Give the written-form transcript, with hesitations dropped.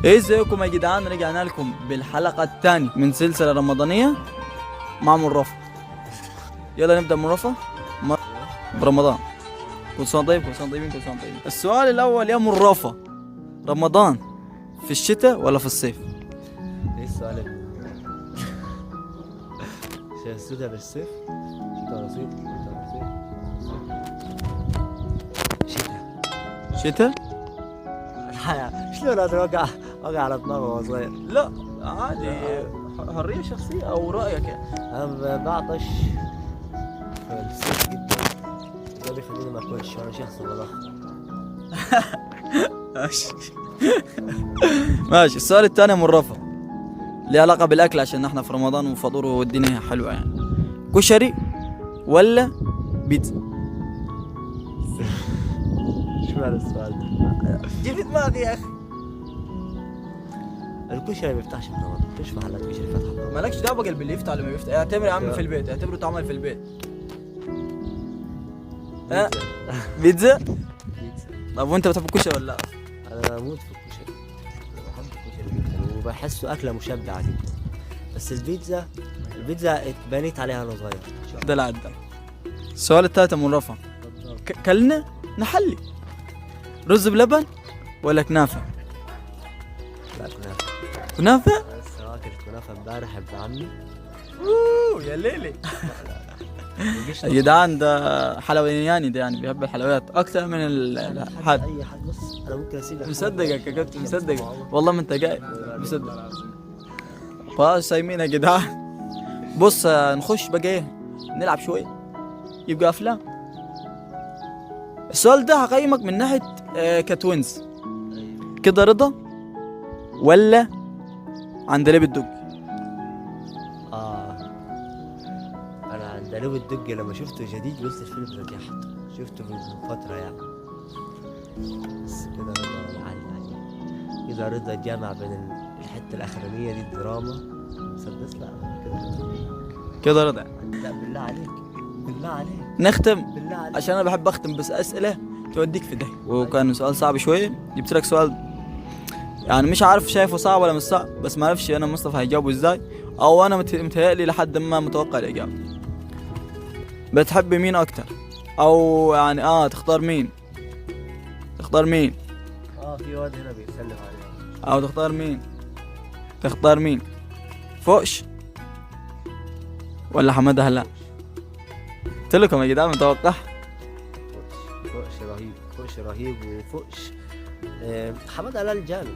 ازيكم يا جدعان؟ رجعنا لكم بالحلقة الثانية من سلسلة رمضانية مع مرافة. يلا نبدأ مرافة برمضان. كل سنة طيب، كل سنة طيبين، كل سنة طيبين. السؤال الأول يا مرافة، رمضان في الشتاء ولا في الصيف؟ ايه السؤال ده؟ الشتاء بالصيف؟ شتاء ولا صيف؟ شتاء ولا صيف؟ شتاء. شتاء؟ شلون هذا وقع على دماغه وهو صغير؟ لا عادي، حرية شخصية أو رأيك يعني. انا بعطش في الصيف جدا، ده بيخليني ما اكلش، انا شخص مضخم. ماشي ماشي. السؤال الثاني يا مرافة ليه علاقة بالأكل، عشان احنا في رمضان وفطور والدنيا حلوة يعني. كشري ولا بيتزا؟ شو معنى السؤال ده؟ جيب دماغي يا أخي. الكشري ما بيفتحش في رمضان، مفيش محلات كشري فاتحة في رمضان. مالكش دعوة بقى باللي يفتح ولا ما يفتح، اعتبر يا عم في البيت، اعتبره اتعمل في البيت. ها؟ بيتزا؟ بيتزا. طب وانت بتحب الكشري ولا لا؟ انا بموت في الكشري، أنا بحب الكشري جدا وبحسه اكله مشبعة جدا، بس البيتزا اتبنيت عليها وانا صغير. ده لا ده. السؤال الثالث يا مرافة، كلنا نحلي رز بلبن ولا كنافة؟ لا كنافه. كنافة؟ لسه واكل كنافه امبارح ابن عمي. اوه يا ليلي يا جدعان، ده حلوياني ده، يعني بيحب الحلويات اكثر من الحد. اي حد، بص انا ممكن اسيب لك مصدقك يا كابتن، مصدقك والله، ما انت جاي مصدق. خلاص صايمين يا جدعان. بص نخش بقى ايه، نلعب شوية يبقى افلام. السؤال ده هقيمك من ناحية كتوينز كده، رضا ولا عندليب الدق؟ انا عندليب الدق لما شفته جديد قلت الفيلم ده جحد، شفته من فترة يعني، بس كده رضا يعني كده رضا جمع بين الحتة الاخرانية دي الدراما مسدس. لا كده كده رضا. لا بالله عليك، بالله عليك نختم بالله عليك، عشان انا بحب اختم بس اسئلة توديك في ده، وكان سؤال صعب شوية. جبت لك سؤال يعني مش عارف شايفه صعب ولا مش صعب، بس ما اعرفش انا مصطفى هيجاوبه ازاي، او انا متهيألي لحد ما متوقع الاجابة. بتحب مين اكتر؟ او يعني تختار مين؟ تختار مين؟ في واد هنا بيسلم عليه. او تختار مين؟ تختار مين؟ فوش ولا حمادة هلال؟ قلت لكم يا جدعان متوقع. فوش رهيب، فوش رهيب، وفوش حمادة هلال جامد.